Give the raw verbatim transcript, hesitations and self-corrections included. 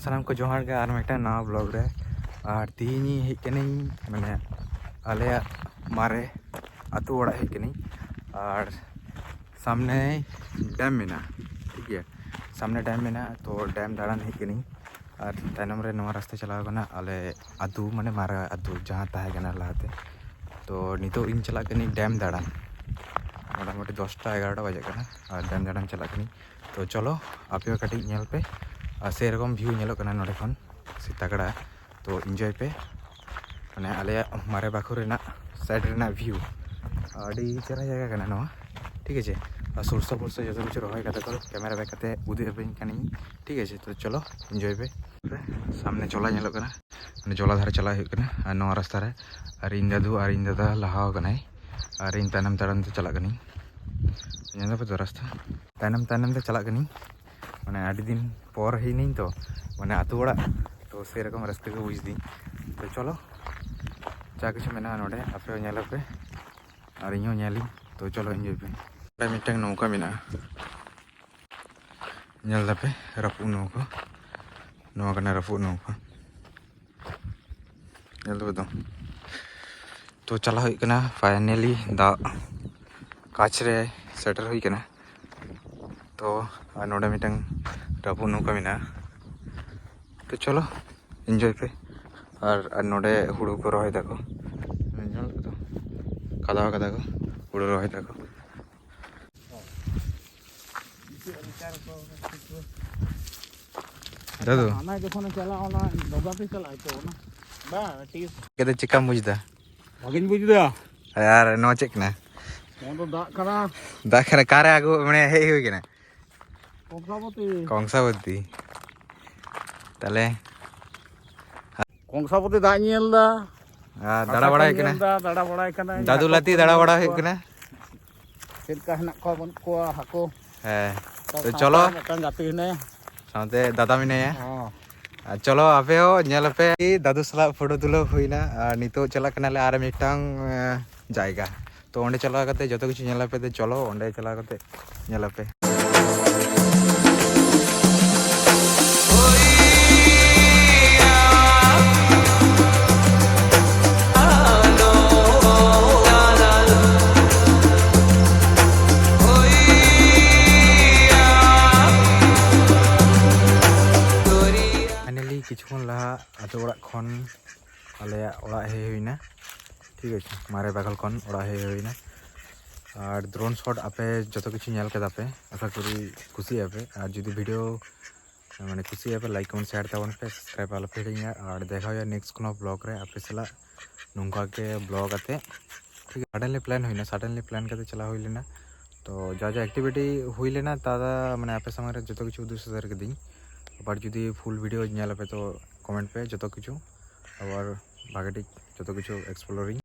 ᱥᱟᱱᱟᱢ ᱠᱚ ᱡᱚᱦᱟᱨ ᱜᱮ ᱟᱨ ᱢᱤᱫᱴᱟᱝ ᱱᱟᱣᱟ ᱵᱞᱚᱜ ᱨᱮ᱾ ᱟᱨ ᱛᱮᱦᱤᱧ ᱦᱮᱡ ᱠᱟᱹᱱᱟᱹᱧ ᱢᱟᱱᱮ ᱟᱞᱮᱭᱟᱜ ᱢᱟᱨᱮ ᱟᱹᱛᱩ ᱚᱲᱟᱜ ᱦᱮᱡ ᱠᱟᱹᱱᱟᱹᱧ᱾ ᱟᱨ ᱥᱟᱢᱱᱮ ᱰᱮᱢ ᱢᱮᱱᱟᱜᱼᱟ, ᱴᱷᱤᱠ ᱜᱮᱭᱟ, ᱥᱟᱢᱱᱮ ᱰᱮᱢ ᱢᱮᱱᱟᱜᱼᱟ᱾ ᱛᱚ ᱰᱮᱢ ᱫᱟᱬᱟᱱ ᱦᱮᱡ ᱠᱟᱹᱱᱟᱹᱧ᱾ ᱟᱨ ᱛᱟᱭᱱᱚᱢ ᱨᱮ ᱱᱚᱣᱟ ᱨᱟᱥᱛᱟ ᱪᱟᱞᱟᱣ ᱠᱟᱱᱟ ᱟᱞᱮ ᱟᱹᱛᱩ, ᱢᱟᱱᱮ ᱢᱟᱨᱮ ᱟᱹᱛᱩ ᱡᱟᱦᱟᱸ ᱛᱟᱦᱮᱸ ᱠᱟᱱᱟ ᱞᱟᱦᱟᱛᱮ᱾ ᱛᱚ ᱱᱤᱛᱚᱜ ᱤᱧ ᱪᱟᱞᱟᱜ ᱠᱟᱹᱱᱟᱹᱧ ᱰᱮᱢ ᱫᱟᱬᱟᱱ, ᱢᱚᱴᱟᱢᱩᱴᱤ ᱫᱚᱥᱴᱟ ᱮᱜᱟᱨᱚᱴᱟ ᱵᱟᱡᱟᱜ ᱠᱟᱱᱟ᱾ ᱟᱨ ᱰᱮᱢ ᱫᱟᱬᱟᱱ ᱪᱟᱞᱟᱜ ᱠᱟᱹᱱᱟᱹᱧ᱾ ᱛᱚ ᱪᱚᱞᱚ ᱟᱯᱮ ᱦᱚᱸ ᱠᱟᱹᱴᱤᱡ ᱧᱮᱞ ᱯᱮ, ᱟᱨ ᱥᱮᱨᱚᱠᱚᱢ ᱵᱷᱤᱭᱩ ᱧᱮᱞᱚᱜ ᱠᱟᱱᱟ ᱱᱚᱰᱮ ᱠᱷᱚᱱ, ᱥᱮ ᱛᱟᱜᱲᱟ᱾ ᱛᱚ ᱤᱱᱡᱚᱭ ᱯᱮ, ᱢᱟᱱᱮ ᱟᱞᱮᱭᱟᱜ ᱢᱟᱨᱮ ᱵᱟᱠᱷᱳᱞ ᱨᱮᱱᱟᱜ ᱥᱟᱭᱤᱰ ᱨᱮᱱᱟᱜ ᱵᱷᱤᱭᱩ᱾ ᱟᱹᱰᱤ ᱪᱮᱦᱨᱟ ᱡᱟᱭᱜᱟ ᱠᱟᱱᱟ ᱱᱚᱣᱟ, ᱴᱷᱤᱠ ᱟᱪᱷᱮ᱾ ᱟᱨ ᱥᱚᱨᱥᱟ ᱯᱷᱚᱨᱥᱟ ᱡᱚᱛᱚ ᱠᱤᱪᱷᱩ ᱨᱚᱦᱚᱭ ᱠᱟᱛᱮ ᱠᱚ ᱠᱮᱢᱮᱨᱟ ᱵᱮᱠ ᱠᱟᱛᱮ ᱩᱫᱩᱜ ᱟᱯᱮᱧ ᱠᱟᱹᱱᱟᱹᱧ, ᱴᱷᱤᱠ ᱟᱪᱷᱮ᱾ ᱛᱚ ᱪᱚᱞᱚ ᱤᱱᱡᱚᱭ ᱯᱮ᱾ ᱥᱟᱢᱱᱮ ᱡᱚᱞᱟ ᱧᱮᱞᱚᱜ ᱠᱟᱱᱟ, ᱢᱟᱱᱮ ᱡᱚᱞᱟ ᱫᱷᱟᱨᱮ ᱪᱟᱞᱟᱜ ᱦᱩᱭᱩᱜ ᱠᱟᱱᱟ᱾ ᱟᱨ ᱱᱚᱣᱟ ᱨᱟᱥᱛᱟ ᱨᱮ ᱟᱨ ᱤᱧ ᱫᱟᱫᱩ ᱟᱨ ᱤᱧ ᱫᱟᱫᱟ ᱞᱟᱦᱟ ᱟᱠᱟᱱᱟᱭ, ᱟᱨ ᱤᱧ ᱛᱟᱭᱱᱚᱢ ᱛᱟᱭᱱᱚᱢ ᱛᱮ ᱪᱟᱞᱟᱜ ᱠᱟᱹᱱᱟᱹᱧ᱾ ᱧᱮᱞ ᱫᱟᱯᱮ ᱛᱚ ᱨᱟᱥᱛᱟ, ᱛᱟᱭᱱᱚᱢ ᱛᱟᱭᱱᱚᱢ ᱛᱮ ᱪᱟᱞᱟᱜ ᱠᱟᱹᱱᱟᱹᱧ᱾ ᱢᱟᱱᱮ ᱟᱹᱰᱤ ᱫᱤᱱ ᱯᱚᱨ ᱦᱮᱡ ᱱᱟᱹᱧ ᱛᱚ, ᱢᱟᱱᱮ ᱟᱹᱛᱩ ᱚᱲᱟᱜ, ᱛᱚ ᱥᱮᱨᱚᱠᱚᱢ ᱨᱟᱹᱥᱠᱟᱹ ᱜᱮ ᱵᱩᱡᱽ ᱫᱤᱧ᱾ ᱛᱚ ᱪᱚᱞᱚ, ᱡᱟ ᱠᱤᱪᱷᱩ ᱢᱮᱱᱟᱜᱼᱟ ᱱᱚᱰᱮ, ᱟᱯᱮ ᱦᱚᱸ ᱧᱮᱞ ᱟᱯᱮ ᱟᱨ ᱤᱧ ᱦᱚᱸ ᱧᱮᱞᱤᱧ᱾ ᱛᱚ ᱪᱚᱞᱚ ᱤᱱᱡᱚᱭ ᱯᱮ᱾ ᱱᱚᱰᱮ ᱢᱤᱫᱴᱟᱝ ᱱᱚᱣᱠᱟ ᱢᱮᱱᱟᱜᱼᱟ, ᱧᱮᱞ ᱫᱟᱯᱮ, ᱨᱟᱹᱯᱩᱫ ᱱᱚᱣᱠᱟ, ᱱᱚᱣᱟ ᱠᱟᱱᱟ ᱨᱟᱹᱯᱩᱫ ᱱᱚᱣᱠᱟ᱾ ᱧᱮᱞ ᱫᱟᱯᱮ ᱛᱚ? ᱛᱚ ᱪᱟᱞᱟᱣ ᱦᱩᱭᱩᱜ ᱠᱟᱱᱟ ᱯᱷᱟᱭᱱᱮᱞᱤ ᱫᱟᱜ ᱠᱟᱪ ᱨᱮ ᱥᱮᱴᱮᱨ ᱦᱩᱭ ᱠᱟᱱᱟ᱾ ᱛᱚ ᱟᱨ ᱱᱚᱰᱮ ᱢᱤᱫᱴᱟᱝ ᱨᱟᱹᱯᱩᱫ ᱱᱚᱣᱠᱟ ᱢᱮᱱᱟᱜᱼᱟ᱾ ᱛᱚ ᱪᱚᱞᱚ ᱤᱱᱡᱚᱭ ᱯᱮ᱾ ᱟᱨ ᱟᱨ ᱱᱚᱰᱮ ᱦᱩᱲᱩ ᱠᱚ ᱨᱚᱦᱚᱭ ᱫᱟᱠᱚ, ᱧᱮᱞ ᱫᱟᱯᱮ ᱛᱚ? ᱠᱟᱫᱟᱣ ᱠᱟᱫᱟ ᱠᱚ, ᱦᱩᱲᱩ ᱨᱚᱦᱚᱭ ᱫᱟᱠᱚ᱾ ᱫᱟᱫᱩ᱾ ᱦᱟᱱᱟ ᱡᱚᱠᱷᱚᱱᱮ ᱪᱟᱞᱟᱜᱼᱟ, ᱚᱱᱟ ᱰᱚᱜᱟ ᱛᱮ ᱪᱟᱞᱟᱜ ᱟᱭ ᱛᱚ, ᱚᱱᱟ᱾ ᱵᱟᱝ, ᱴᱷᱤᱠ᱾ ᱠᱟᱛᱮ ᱪᱮᱠᱟᱢ ᱵᱩᱡᱽ ᱮᱫᱟ? ᱵᱷᱟᱜᱮᱧ ᱵᱩᱡᱽ ᱮᱫᱟ᱾ ᱟᱨ ᱱᱚᱣᱟ ᱪᱮᱫ ᱠᱟᱱᱟ? ᱱᱚᱣᱟ ᱫᱚ ᱫᱟᱜ ᱠᱟᱱᱟ᱾ ᱫᱟᱜ ᱠᱟᱱᱟ, ᱚᱠᱟᱨᱮ ᱟᱹᱜᱩ, ᱢᱟᱱᱮ ᱦᱮᱡ ᱦᱩᱭ ᱠᱟᱱᱟ? ᱠᱚᱝᱥᱟᱵᱚᱛᱤ᱾ ᱠᱚᱝᱥᱟᱵᱚᱛᱤ᱾ ᱛᱟᱦᱞᱮ? ᱠᱚᱝᱥᱟᱵᱚᱛᱤ ᱫᱟᱜ ᱧᱮᱞ ᱫᱟ᱾ ᱟᱨ ᱦᱟᱥᱟ ᱫᱟᱬᱟ ᱠᱚ ᱵᱟᱲᱟ ᱦᱩᱭᱩᱜ ᱧᱮᱞ ᱠᱟᱱᱟ᱾ ᱫᱟ, ᱫᱟᱬᱟ ᱵᱟᱲᱟᱭ ᱠᱟᱱᱟᱭ, ᱫᱟᱫᱩ ᱦᱟᱹᱠᱩ ᱞᱟᱹᱛᱤ ᱠᱚ ᱫᱟᱬᱟ ᱧᱮᱞ ᱵᱟᱲᱟ ᱦᱩᱭᱩᱜ ᱠᱚᱣᱟ᱾ ᱠᱟᱱᱟ᱾ ᱪᱮᱫ ᱞᱮᱠᱟ ᱦᱮᱱᱟᱜ ᱠᱚᱣᱟ ᱵᱟᱹᱱᱩᱜ ᱠᱚᱣᱟ ᱦᱟᱹᱠᱩ᱾ ᱦᱮᱸ᱾ ᱛᱚ ᱥᱟᱶᱛᱮ ᱪᱚᱞᱚ᱾ ᱢᱤᱫᱴᱟᱝ ᱜᱟᱛᱮ ᱦᱮᱱᱟᱭᱟ᱾ ᱥᱟᱶᱛᱮ ᱫᱟᱫᱟ ᱢᱮᱱᱟᱭᱟ᱾ ᱦᱚᱸ᱾ ᱟᱨ ᱪᱚᱞᱚ ᱟᱯᱮ ᱦᱚᱸ ᱧᱮᱞ ᱟᱯᱮ᱾ ᱫᱟᱫᱩ ᱥᱟᱞᱟᱜ ᱯᱷᱳᱴᱳ ᱛᱩᱞᱟᱹᱣ ᱦᱩᱭᱱᱟ᱾ ᱟᱨ ᱱᱤᱛᱚᱜ ᱪᱟᱞᱟᱜ ᱠᱟᱱᱟᱞᱮ ᱟᱨ ᱢᱤᱫᱴᱟᱝ, ᱮᱸ, ᱡᱟᱭᱜᱟ᱾ ᱛᱚ ᱚᱸᱰᱮ ᱪᱟᱞᱟᱣ ᱠᱟᱛᱮ ᱡᱚᱛᱚ ᱠᱤᱪᱷᱩ ᱧᱮᱞ ᱟᱯᱮ᱾ ᱛᱚ ᱪᱚᱞᱚ ᱚᱸᱰᱮ ᱪᱟᱞᱟᱣ ᱠᱟᱛᱮ ᱧᱮᱞ ᱟᱯᱮ᱾ ᱚᱲᱟᱜ ᱠᱷᱚᱱ ᱟᱞᱮᱭᱟᱜ ᱚᱲᱟᱜ ᱦᱮᱡ ᱦᱩᱭᱱᱟ᱾ ᱴᱷᱤᱠ ᱟᱪᱷᱮ, ᱢᱟᱨᱮ ᱵᱟᱜᱟᱞ ᱠᱷᱚᱱ ᱚᱲᱟᱜ ᱦᱮᱡ ᱦᱩᱭᱱᱟ᱾ ᱟᱨ drone shot ᱟᱯᱮ ᱡᱚᱛᱚ ᱠᱤᱪᱷᱩ ᱧᱮᱞ ᱠᱮᱫᱟ ᱯᱮ, ᱟᱥᱟ ᱠᱚᱨᱤ ᱠᱩᱥᱤᱭᱟᱜᱼᱟ ᱯᱮ᱾ ᱟᱨ ᱡᱩᱫᱤ video ᱢᱟᱱᱮ ᱠᱩᱥᱤᱭᱟᱜᱼᱟ ᱯᱮ, like, comment, share ᱛᱟᱵᱚᱱ ᱯᱮ, subscribe ᱟᱞᱚ ᱯᱮ ᱦᱤᱲᱤᱧᱟ᱾ ᱟᱨ ᱫᱮᱠᱷᱟ ᱦᱩᱭᱩᱜᱼᱟ next ᱠᱳᱱᱳ vlog ᱨᱮ ᱟᱯᱮ ᱥᱟᱞᱟᱜ ᱱᱚᱝᱠᱟ ᱜᱮ vlog ᱟᱛᱮ᱾ ᱴᱷᱤᱠ, suddenly plan ᱦᱩᱭᱱᱟ, suddenly plan ᱠᱟᱛᱮ ᱪᱟᱞᱟᱣ ᱦᱩᱭ ᱞᱮᱱᱟ᱾ ᱛᱚ ᱡᱟ ᱡᱟ activity ᱦᱩᱭ ᱞᱮᱱᱟ ᱛᱟᱫᱟ ᱢᱟᱱᱮ ᱟᱯᱮ ᱥᱟᱢᱟᱝ ᱨᱮ ᱡᱚᱛᱚ ᱠᱤᱪᱷᱩ ᱩᱫᱩᱜ ᱥᱚᱫᱚᱨ ᱠᱤᱫᱟᱹᱧ᱾ ᱟᱵᱟᱨ ᱡᱩᱫᱤ full video ᱧᱮᱞ ᱟᱯᱮ ᱛᱚ comment ᱯᱮ ᱡᱚᱛᱚ ᱠᱤᱪᱷᱩ, ᱟᱵᱟᱨ ᱵᱷᱟᱜᱮ ᱴᱷᱤᱠ ᱡᱚᱛᱚ ᱠᱤᱪᱷᱩ exploring